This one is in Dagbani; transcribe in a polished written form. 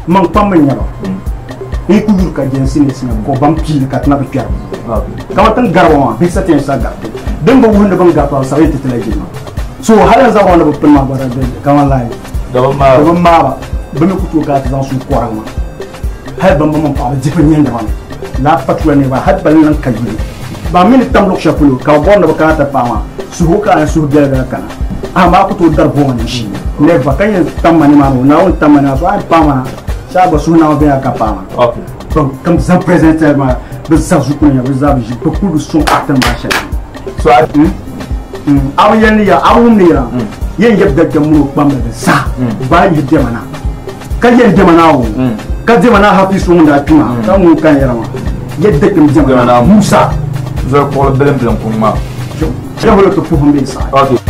Maŋ kpambi n-nyɛ ba. N yi ku yuri ka jɛnsi ni sinya ka o ban piili ka ti na bi kpɛri kamani ti ni gari ba maa bihi sa ti yɛn sa gariti din bi wuhi ni bɛ ni gariti ba bi sabi yɛn ti ti la jilima. So hali n zabiri ni bi pini maa gba kamani lahi di bi maai ba bɛ mi ku tooi kana ti zaŋ suhu kɔrigi ma hali bɛn bi mini paɣaba dihi nyɛndi ba mi laa pachula niriba hali ba ni niŋ ka yuli ba mi ni tam luɣ shɛli polo ka bɛ bɔri ni bɛ kana ti paai maa suhu ka a suhu biɛla biɛla kana amaa a ku tooi dari buɣima ni ʒii never ka yɛn tam ma nimaani o Naawuni tam ma nimaani so a yɛn paai ma na shee a gba suhu Naawuni viɛnyɛla ka paai ma ban kam zaŋ president maa bɛ zaa zuɣu ni bɛ zaa bi ʒi bɛ kuli bi sɔŋ acting maa shɛli so a a bi yɛli ni ya a bi wum ni yɛla yɛn yɛbi dagbam mini o kpamba di zaa baa yihi diɛma na ka yɛn diɛma na o ka diɛma na hafiz ŋun daa kpi maa ka ŋun kan yɛra maa yɛ dagbam diɛma na Musa zoli kuɣuli bilim bilim kuŋ maa shɛholo ti puhim bee saɣi. Okay.